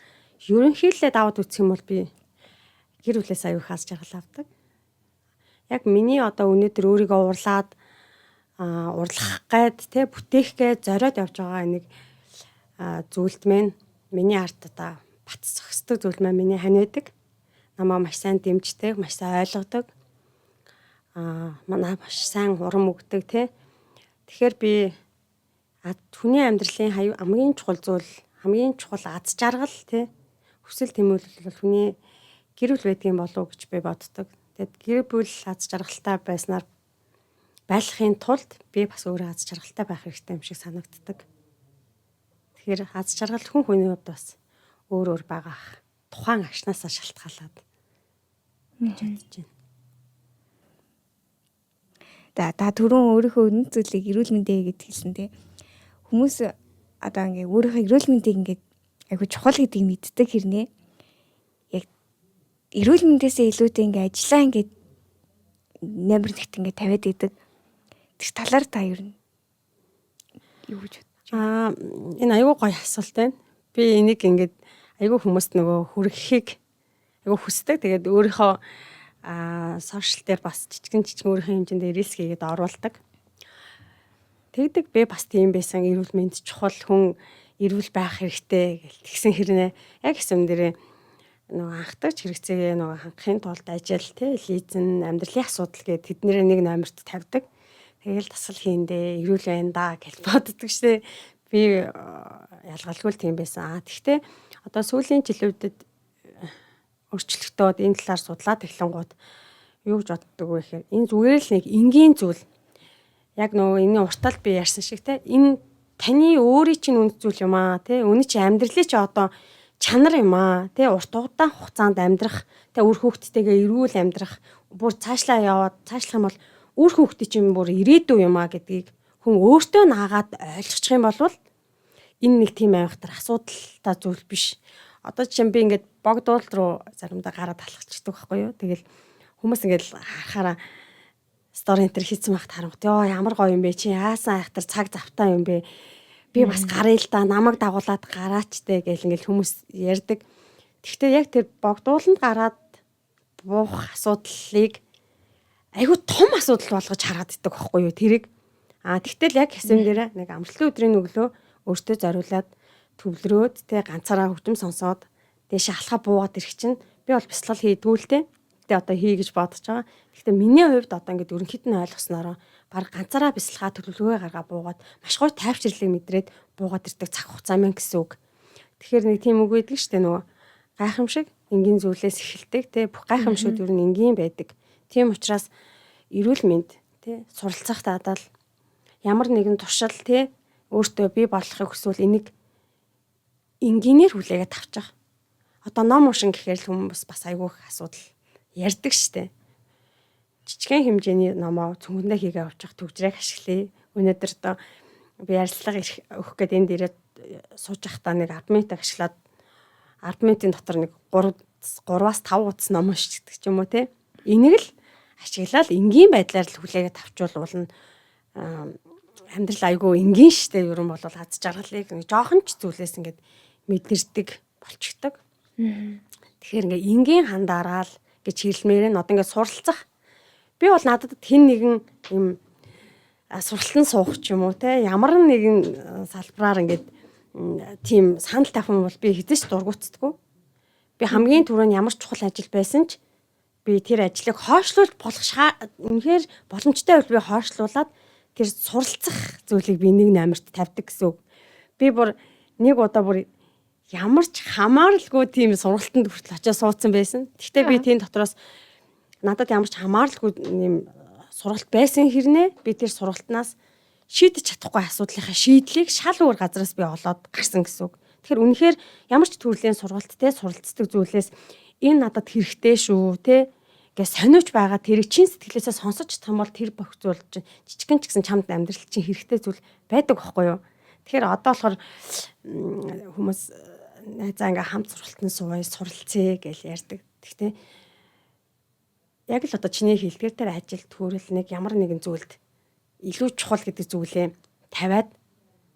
Ерөнхийдөө даваад үзэх юм бол би гэр бүлээс аюу их аз жаргал авдаг. Яг миний одоо өнөөдөр өөрийгөө уурлаад урлах гээд тэ бүтээх гээд зориод явж байгаа нэг зүйлд мэн миний ард одоо бат зохисдог зүйл мэн миний хань байдаг. Намаа маш сайн дэмждэг, маш сайн ойлгодог. Манай маш сайн урам өгдөг тэ. Тэгэхээр би хүний амьдралын хамгийн чухал зүйл, хамгийн чухал аз жаргал тэ хүсэл тэмүүлэл бол хүний гэр бүл байдгийн болов уу гэж би боддог. Тэгэд гэр бүл аз жаргалтай байснаар байхын тулд би бас өөрөө аз жаргалтай байх хэрэгтэй юм шиг санагддаг. Тэгэхээр аз жаргал хүн хүний хувьд бас өөр өөр байгаа. Тухайн агшнаасаа шалтгаалаад гэж бодож байна. За, та түрүүн өөрийнхөө үнэт зүйлийг эрүүл мэндэ гэж хэлсэн тий. Хүмүүс одоо ингээ өөрийнхөө эрүүл мэндийг ингээ айгу чухал гэдгийг мэддэг хэрнээ. Яг эрүүл мэндээсээ илүүтэй ингээ ажиллаа ингээ номер нэгт ингээ тавиад идэг. Тэр талаар та ер нь юу гэж бодож байна? Энэ айгу гоё асуулт байна. Би энийг ингээд айгу хүмүүст нөгөө хүргэхийг айгу хүсдэг. Тэгээд өөрийнхөө сошиал дээр бас жижигэн жижигэн өөрийнхөө хэмжээнд рилс хийгээд оруулдаг. Тэгдэг би бас тийм байсан. Эрүүл мэнд чухал, хүн Эрүүл байх хэрэгтэй гэл тэгсэн хэрнээ яг хэсэм дээрээ нөгөө анхдагч хэрэгцээгээ нөгөө хангахын тулд ажил те лизэн амьдралын асуудал гээд тэднэрээ нэг номерт тавьдаг. Тэгэл дасгал хийндэ эрүүл байна да гэж боддог штэ. Би ялгалгүй л тийм байсан. А тэгтээ одоо сүүлийн жилүүдэд өөрчлөгдөөд энэ талаар судлаад эхлэнгууд юу гэж боддог вэ гэхээр энэ зүгээр л нэг энгийн зүйл. Яг нөгөө энэ уртал би ярьсан шиг те энэ таны өөрийн чинь үнэт зүйл юм аа те өнөө чи амьдралын чи одоо чанар юм аа те урт удаан хугацаанд амьдрах те үр хүүхдтэйгээ эрүүл амьдрах бүр цаашлаа яваад цаашлах юм бол үр хүүхдээ чинь бүр ирээдүй юм аа гэдгийг хүн өөртөө наагаад ойлгочих юм бол энэ нэг тийм айхтар асуудалтай зүйл биш. Одоо жишээ нь би ингээд богдуул руу заримдаа гараад алхчихдаг байхгүй юу. Тэгэл хүмүүс ингээд харахаараа стори энтер хийцэн байхад харангуут ёо ямар гоё юм бэ чи яасан айхтар цаг завтай юм бэ. Би бас гаръя л да намайг дагуулад гараач те гэл ингээд хүмүүс ярьдаг. Гэхдээ яг тэр богдууланд гараад буух асуудлыг айгүй том асуудал болгож хараад идэг байхгүй юу тэрийг. А тэгтэл яг хэсэм дээр нэг амралтын өдрийн өглөө өөртөө зориулаад төвлөрөөд те ганцаараа хөгжим сонсоод дээш алхаа буугаад ирэх чинь би бол бясалгал хийдгүү л те. Гэтэ одоо хий гэж бодож байгаа. Гэхдээ миний хувьд одоо ингээд ерөнхийд нь ойлгоснороо баг ганцаараа бясалгаа төлөвлөгөө гаргаа буугаад маш гоё тайвширлыг мэдрээд буугаад ирдэг цаг хугацаа мэн гэсэн үг. Тэгэхээр нэг тийм үг байдаг шүү дээ нөгөө гайхамшиг энгийн зүйлээс эхэлдэг те бүх гайхамшигуд ер нь энгийн байдаг. Тийм учраас эрүүл мэнд те суралцах даадал ямар нэгэн туршил те өөртөө бий болохыг хүсвэл энийг энгийнээр хүлээгээд авчих. Одоо ном уншин гэхээр л хүмүүс бас айгүй их асуудал ярьдаг штэ. Жижигхэн хэмжээний номоо цүнхэндээ хийгээ авчих төгжрийг ашиглая. Өнөөдөр одоо би ярилцлага өгөх гээд энд ирээд сууж байхдаа нэг 10 минутыг ашиглаад 10 минутын дотор нэг 3 3-аас 5 утас ном уншдаг ч юм уу те. Энийг л ашиглаад энгийн байдлаар л хүлээгээд авчвал уулна амьдрал айгүй энгийн штэ ер нь бол аз жаргалыг нэг жоохон ч зүйлээс ингээд мэдэрдэг болчихдог. Тэгэхээр ингээ энгийн хандаараа л гэж хэлмээр нь одоо ингээд суралцах. Би бол надад хэн нэгэн юм суралтан суух ч юм уу те ямар нэгэн салбараар ингээд тийм санал тавих юм бол би хэзээ ч дургуутдаггүй. Би хамгийн түрүүнд ямар чухал ажил байсан ч би тэр ажлыг хойшлуулж болох үнэхээр боломжтой байвал би хойшлуулад тэр суралцах зүйлийг би нэг номерт тавьдаг гэсэн үг. Би бүр нэг удаа бүр ямар ч хамааралгүй тийм сургалтанд хүртэл очиж суудсан байсан. Гэхдээ би тийм дотроос надад ямар ч хамааралгүй юм сургалт байсан хэрнээ би тэр сургалтнаас шийдэж чадахгүй асуудлынхаа шийдлийг шал өөр газараас би олоод гарсан гэсэн үг. Тэгэхээр үнэхээр ямар ч төрлийн сургалттай суралцдаг зүйлээс энэ надад хэрэгтэй шүү те гэ сониуч байгаа тэрийг чин сэтгэлээсээ сонсож чадах юм бол тэр бүх зүйл чинь жижигэн ч гэсэн чамд амьдрал чинь хэрэгтэй зүйл байдаг байхгүй юу. Тэгэхээр одоо болохоор хүмүүс найзаа ингээ хамт сургалтанд сууя суралцъя гэж ярьдаг. Гэхдээ яг л одоо чиний хэлдгээр тэр ажил төрөл нэг ямар нэгэн зүйлд илүү чухал гэдэг зүйлээ тавиад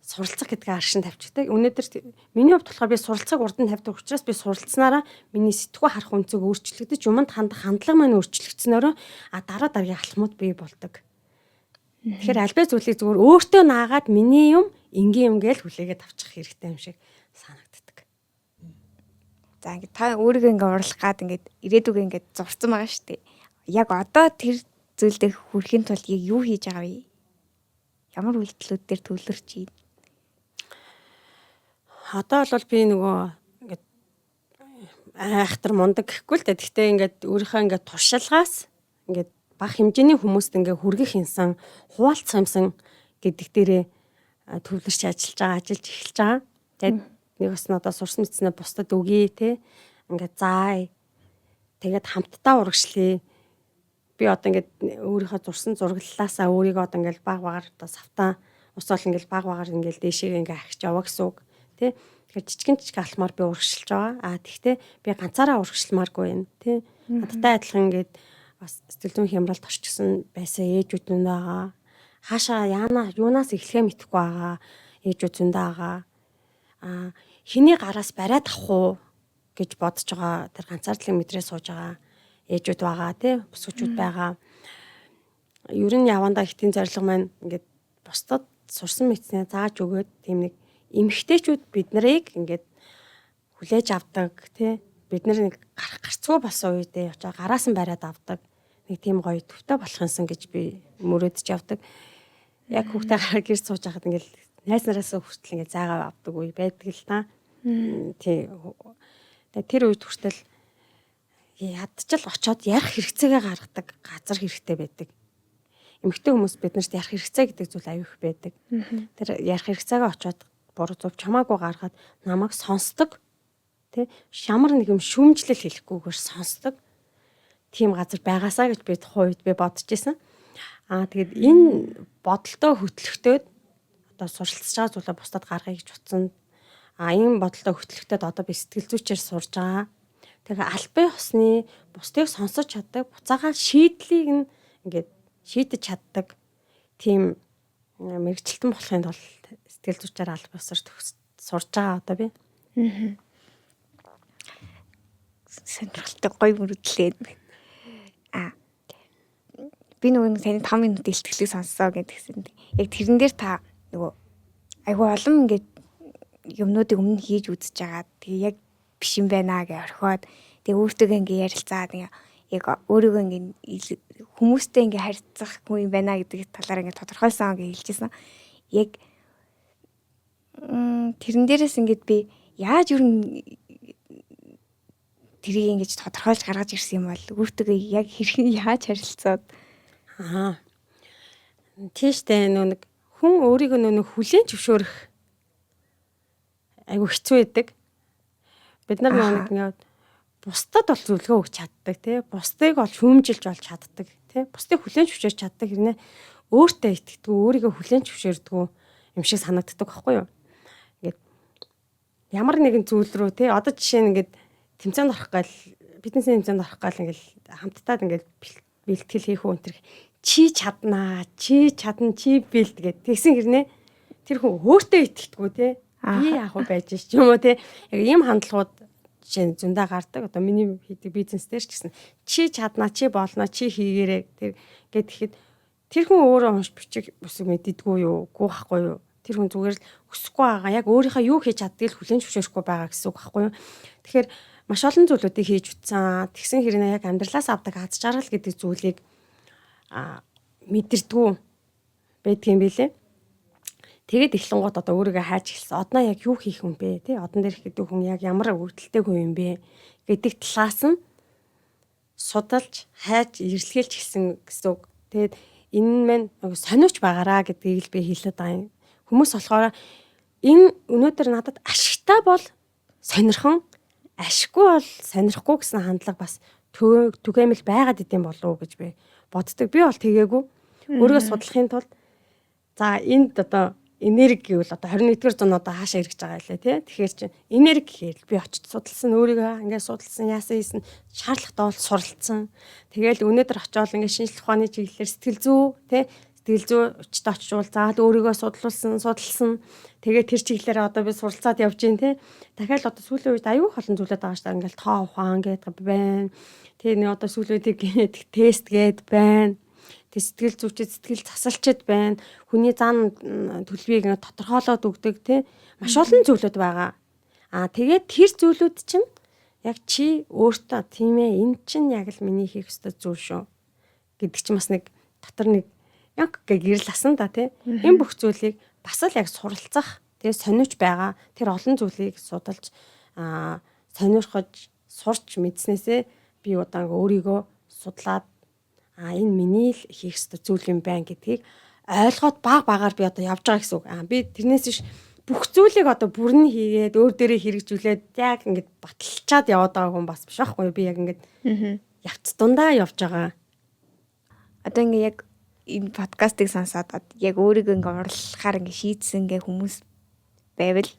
суралцах гэдгээ аршин тавьчихдаг. Өнөөдөр миний хувьд болохоор би суралцахыг урд нь тавьдаг учраас би суралцсанараа миний сэтгүү харах өнцөг өөрчлөгдөж, юмд хандах хандлага маань өөрчлөгдсөнөөрөө а дараа дараагийн алхмууд бий болдог. Тэгэхээр альбай зүйлийг зүгээр өөртөө наагаад миний юм энгийн юм гээл хүлээгээд авчих хэрэгтэй юм шиг санагддаг. За ингээд та өөрийгөө ингээд урлах гад ингээд ирээдүгөө ингээд зурцсан байгаа шүү дээ. Яг одоо тэр зүйлдээ хүрэхин тулд яг юу хийж байгаа вэ? Ямар үйлдэлүүд дээр төвлөрч байна? Одоо бол би нөгөө ингээд айхтар мундаг гэхгүй л дээ. Гэхдээ ингээд өөрийнхөө ингээд туршилгаас ингээд бага хэмжээний хүмүүст ингээд хүргэх юмсан, хуваалцах юмсан гэдэг дээрээ төвлөрч ажиллаж байгаа, ажиллаж эхэлж байгаа. Тэгээд нэг бас надад сурсан мэдснээ бусдад өгье те. Ингээд заая. Тэгээд хамтдаа урагшлая. Би одоо ингээд өөрийнхөө зурсан зураглалаасаа өөрийгөө одоо ингээд баг багаар одоо савтаа усаал ингээд баг багаар ингээд дээшээ ингээд ахиж яваа гэсэн үг тий. Тэгэхээр жижигэн жижиг алхмаар би урагшилж байгаа. А тэгтээ би ганцаараа урагшилмааргүй юм тий. Надтай адилхан ингээд бас сэтгэл зүйн хямралд орчихсон байсан ээжүүд нь байгаа. Хаашаа яана юунаас эхлэхээ мэдэхгүй байгаа ээжүүд зөндөө байгаа. А хэний гараас бариад авах уу гэж бодож байгаа тэр ганцаардлын мэдрээ сууж байгаа ээжүүд байгаа тий бүсгүүчүүд байгаа. Ер нь явандаа хитийн зорилго маань ингээд бусдад сурсан мэдснээ зааж өгөөд тийм нэг Эмэгтэйчүүд бид нарыг ингээд хүлээж авдаг тий. Бид нар нэг гарах гарцгүй болсон үедээ очоо гараас нь бариад авдаг. Нэг тийм гоё төвтэй болох юмсан гэж би мөрөөдөж явдаг. Яг хүүхдээ гараа гэр сууж байхад ингээл найз нараас хүртэл ингээд заагаа авдаг үе байдаг л та. Тий. Тэгээ тэр үед хүртэл ядчил очоод ярих хэрэгцээгээ гаргадаг газар хэрэгтэй байдаг. Эмэгтэй хүмүүс биднэрт ярих хэрэгцээ гэдэг зүйл аюух байдаг. Тэр ярих хэрэгцээгээ очоод буруу зөв чамаагүй гаргаад намайг сонсдог. Тэ ямар нэг юм шүүмжлэл хэлэхгүйгээр сонсдог тийм газар байгаасаа гэж би тухайн үед би бодож исэн. Аа тэгээд энэ бодолтой хөтлөхтөөд одоо суралцж байгаа зүйлээ бусдад гаргая гэж утсан. Аа энэ бодолтой хөтлөхтөөд одоо би сэтгэл зүйчээр сурж байгаа. Тэгээ албан ёсны бусдыг сонсож чаддаг, буцаагаа шийдлийг нь ингээд шийдэж чаддаг тийм мэрэгчлэн болохын тулд сэтгэл зүйчээр албан ёсоор сурж байгаа одоо би. Сонирхолтой гоё мөрөдлөө. Аа би нөгөө таны 5 минут илтгэлийг сонссоо гэдгсэн. Яг тэрэн дээр та нөгөө айгүй олон ингээд юмнуудыг өмнө хийж үзэж байгаа. Тэгээ яг биш юм байна гэж орхиод тэгээ өөртөө ингээ ярилцаад ингээ яг өөрийгөө ингээ хүмүүстэй ингээ харьцах хүн юм байна гэдэг талаар ингээ тодорхойлсон гэж хэлжсэн. Яг тэрэн дээрээс ингээд би яаж юу тэрийг ингэж тодорхойлж гаргаж ирсэн юм бол өөртөө яг хэрхэн яаж харилцаад аа тийштэй нөө нэг хүн өөрийгөө нөө хүлээн зөвшөөрөх айгу хэцүү байдаг. Бид нар нөө нэг ингээд бусдад бол зөвлөгөө өгч чаддаг тий. Бусдыг бол шүүмжилж болж чаддаг тий. Бусдыг хүлээн зөвшөөрч чаддаг хэрнээ өөртөө итгэдэггүй, өөрийгөө хүлээн зөвшөөрдгүү юм шиг санагддаг байхгүй юу? Ингээд ямар нэгэн зүйл рүү тий. Одоо жишээ нь ингээд тэмцээнд орох гал фитнесийн тэмцээнд орох гал ингээд хамттаад ингээд бэлтгэл хийх үү энэ төр чи чаднаа, чи чадна, чи бэлт гэд тэгсэн хэрнээ тэр хүн өөртөө итгэдэггүй тий. Би яах вэ байж ш юм уу тий. Яг ийм хандлагууд жишээ нь зөндөө гардаг. Одоо миний хийдэг бизнес дээр ч гэсэн чи чаднаа, чи болно, чи хийгээрэй тэр гэд тэгэхэд тэр хүн өөрөө унш бичих бүсэг мэддэггүй юу? Үгүй байхгүй юу? Тэр хүн зүгээр л өсөхгүй байгаа. Яг өөрийнхөө юу хийж чаддгийг хүлээн зөвшөөрөхгүй байгаа гэсэн үг байхгүй юу? Тэгэхээр маш олон зүйлүүдийг хийж утсан. Тэгсэн хэрнээ яг амьдралаас авдаг аз жаргал гэдэг зүйлийг мэдэрдгүү байдгийн билээ. Тэгээд эхлэнгууд одоо өөрийгөө хайж эхэлсэн. Одноо яг юу хийх юм бэ? Тэ одон дээрх гэдэг хүн яг ямар өгөгдөлтэй хүн юм бэ гэдэг талаас нь судалж, хайж, эрэлхийлж эхэлсэн гэсэн үг. Тэгээд энэ нь мань сониуч багаараа гэдгийг л би хэлээд байгаа юм. Хүмүүс болохоор энэ өнөөдөр надад ашигтай бол сонирхон, ашиггүй бол сонирхгүй гэсэн хандлага бас түгээмэл байгаад идэм болов уу гэж би боддог. Би бол тэгээгүй. Өөрийгөө судлахын тулд за энд одоо энерги гэвэл одоо 21-р зуун одоо хаашаа эргэж байгаа лээ тий. Тэгэхээр чи энерги гэхээр би очиж судалсан өөрийгөө ингээд судалсан яасан хийсэн шаардлагатай бол суралцсан. Тэгээл өнөөдөр очиод ингээд шинжлэх ухааны чиглэлээр сэтгэл зүй тий сэтгэл зүй өчтө очижуул заал өөрийгөө судалсан. Тэгээд тэр чиглэлээр одоо би суралцаад явж гин тий. Дахиад одоо сүүлийн үед аюу олон зүйлүүд байгаа шүү дээ. Ингээд тоо ухаан гэдэг байна. Тэгээ нэг одоо сүүлийн үед генетик тест гээд байна. Тэг сэтгэл зүйчид, сэтгэл засалчид байна. Хүний зан төлөвийг ингээд тодорхойлоод өгдөг тий. Маш олон зүйлүүд байгаа. Аа тэгээд тэр зүйлүүд чинь яг чи өөртөө тийм ээ энэ чинь яг л миний хийх ёстой зүйл шүү гэдэг чинь бас нэг дотор нэг яг гэрэл асан да тий. Энэ бүх зүйлийг бас л яг суралцах тэгээ сониуч байгаа тэр олон зүйлийг судалж сонирхож сурч мэдснээсээ би одоо өөрийгөө судлаад энэ миний л хийх ёстой зүйл юм байна гэдгийг ойлгоод баг багаар би одоо явж байгаа гэсэн үг. Би тэрнээс биш бүх зүйлийг одоо бүрэн хийгээд өөр дээрээ хэрэгжүүлээд яг ингээд баталчаад яваад байгаа хүн бас биш байхгүй юу? Би яг ингээд явц дундаа явж байгаа. Одоо ингээд яг энэ подкастыг сонсоод яг өөрийгөө ингээд урлахаар ингээд шийдсэн ингээд хүмүүс байвал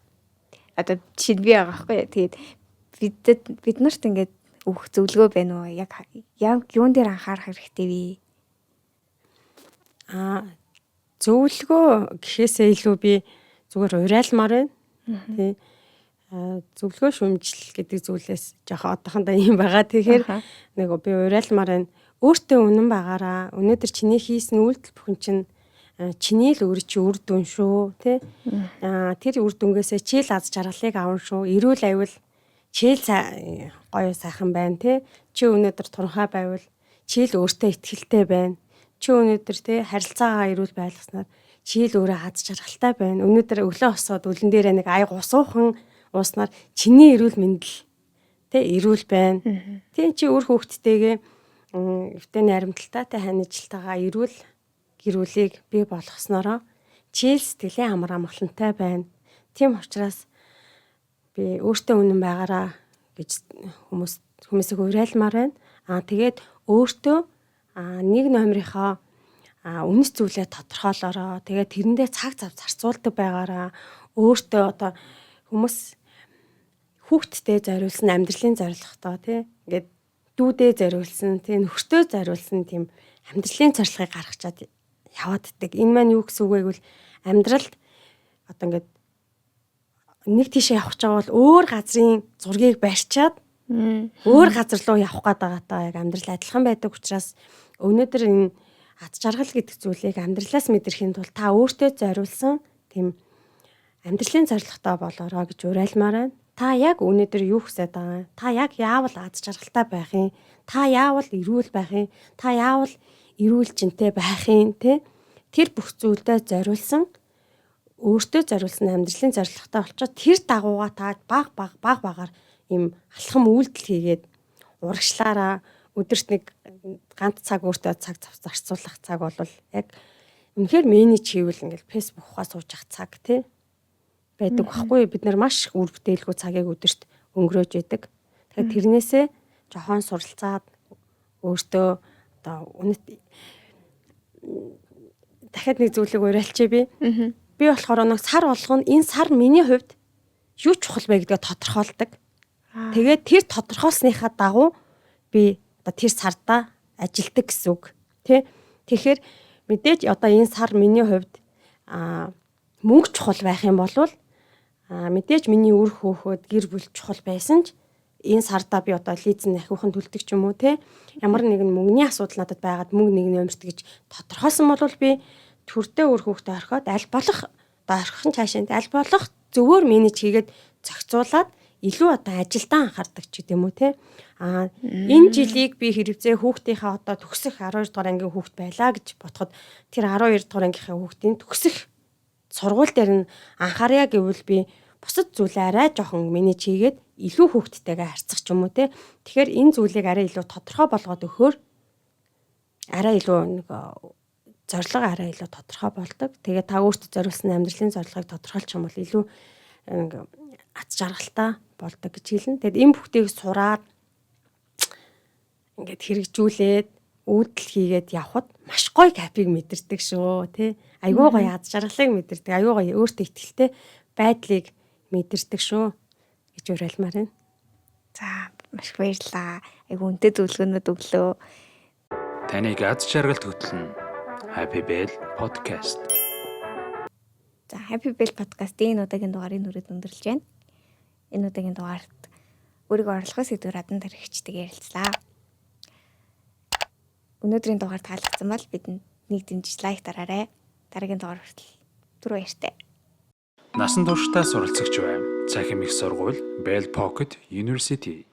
одоо жишээ нь би байгаа байхгүй юу? Тэгээд бид нарт ингээд өгөх зөвлөгөө байна уу? Яг юун дээр анхаарах хэрэгтэй вэ? Зөвлөгөө гэхээсээ илүү би зүгээр уриалмаар байна. Тий. Зөвлөгөө шүмжил гэдэг зүйлээс жоохон одоохондоо юм байгаа. Тэгэхээр нэг би уриалмаар байна. Өөртөө үнэн байгаараа. Өнөөдөр чиний хийсэн үйлдэл бүхэн чинь Чиний л өөр чи үр дүн шүү, тэ? Тэр үр дүнгээсээ чи л аз жаргалыг авна шүү. Эрүүл байвал чи л гоё сайхан байна, тэ? Чи өнөөдөр туранхай байвал чи л өөртөө итгэлтэй байна. Чи өнөөдөр тэ харилцаагаа эрүүл байлгаснаар чи л өөрөө аз жаргалтай байна. Өнөөдөр өглөө босоод үлэн дээрээ нэг аяг усуухан ууснаар чиний эрүүл мэндэл тэ эрүүл байна. Тэ чи үр хүүхдтэйгээ эвтэний харимталтай тэ ханижилтайгаа эрүүл гэр бүлийг бий болгосноороо чи л сэтгэлийн амар амгалантай байна. Тийм учраас би өөртөө үнэн байгаараа гэж хүмүүсийг уриалмаар байна. Тэгээд өөртөө нэг номерынхоо үнэт зүйлээ тодорхойлоороо. Тэгээд тэрэндээ цаг зав зарцуулдаг байгаараа. Өөртөө одоо хүмүүс хүүхдтэй зориулсан амьдралын зорилготой тий ингээд дүүдээ зориулсан тий нөхөртөө зориулсан тийм амьдралын зорилгыг гаргачаад явааддаг. Энэ маань юу гэсэн үг вэ гэвэл амьдралд одоо ингээд нэг тийшээ явах гэж байгаа бол өөр газрын зургийг барьчаад өөр газар руу явах гээд байгаатай яг амьдрал адилхан байдаг учраас өнөөдөр энэ аз жаргал гэдэг зүйлийг амьдралаас мэдрэхийн тулд та өөртөө зориулсан тийм амьдралын зорилготой болоорой гэж уриалмаар байна. Та яг өнөөдөр юу хүсэж байгаа юм? Та яг яавал аз жаргалтай байх юм? Та яавал эрүүл байх юм? Та яавал эрүүл жинтэй байх юм, тэ? Тэр бүх зүйлдээ зориулсан өөртөө зориулсан амьдралын зорилготой болчоод тэр дагууга та баг баг баг багаар ийм алхам үйлдэл хийгээд урагшлаараа өдөрт нэг ганц цаг өөртөө цаг зарцуулах цаг бол яг үнэхээр менеж хийвэл ингээл фэйсбүүкаа сууж ах цаг тий байдаг байхгүй. Бид нар маш их үр бүтээлгүй цагийг өдөрт өнгөрөөж идэг. Тэгэхээр тэрнээсээ жохон суралцаад өөртөө одоо үнэт дахиад нэг зүйлийг уриалчээ би. Би болохоор нэг сар болгоно энэ сар миний хувьд юу чухал вэ гэдгээ тодорхойлдог. Тэгээд тэр тодорхойлсныхаа дагуу би одоо тэр сардаа ажилдаг гэсэн үг. Тэ? Тэгэхээр мэдээж одоо энэ сар миний хувьд мөнгө чухал байх юм бол мэдээж миний үр хөөхөд гэр бүл чухал байсан ч энэ сардаа би одоо лизинг ахиухан төлдөг ч юм уу те ямар нэгэн мөнгөний асуудал надад байгаад мөнгө нэг нөмөрт гэж тодорхойлсон бол би төрдөө үр хөөхтэй орхиод аль болох одоо орхих нь цаашаа аль болох зөвөр менеж хийгээд зохицуулаад илүү одоо ажилдаа анхаардаг ч гэдэм үү те. Энэ жилийг би хэрэгцээ хүүхдийнхээ одоо төгсөх 12 дугаар ангийн хүүхд байлаа гэж бодоход тэр 12 дугаар ангийнхаа хүүхдийн төгсөх сургууль дээр нь анхаарья гэвэл би бусад зүйлээ арай жоохон менеж хийгээд илүү хүүхдтэйгээ харьцах ч юм уу те. Тэгэхээр энэ зүйлийг арай илүү тодорхой болгоод өгөхөөр арай илүү нэг зорилго арай илүү тодорхой болдог. Тэгээ та өөртөө зориулсан амьдралын зорилгыг тодорхойлчих юм бол илүү нэг аз жаргалтай болдог гэж хэлнэ. Тэгэд энэ бүхтийг сураад ингээд хэрэгжүүлээд үйлдэл хийгээд явхад маш гоё капиг мэдэрдэг шүү, тий. Айгуу гоё аз жаргалыг мэдэрдэг, айгуу гоё өөртөө ихтэй байдлыг мэдэрдэг шүү гэж уриалмаар байна. За, маш их баярлалаа. Айгуу үнэтэй зөвлөгөөнүүд өглөө. Таныг аз жаргалд хөтлөн Happy Bell Podcast. За, Happy Bell Podcast-ийн энэ удаагийн дугаарыг нүрээд өндөрлж байна. Энэ удаагийн дугаарт өөрийгөө орлохын сэдвээр адан тархичдаг ярилцлаа. Өнөөдрийн дугаар таалагдсан бол бидэнд нэг дэмжиж лайк дараарай. Дараагийн дугаар хүртэл түр баяртай. Насан туршдаа суралцагч байв. Цахим их сургууль Bell Pocket University.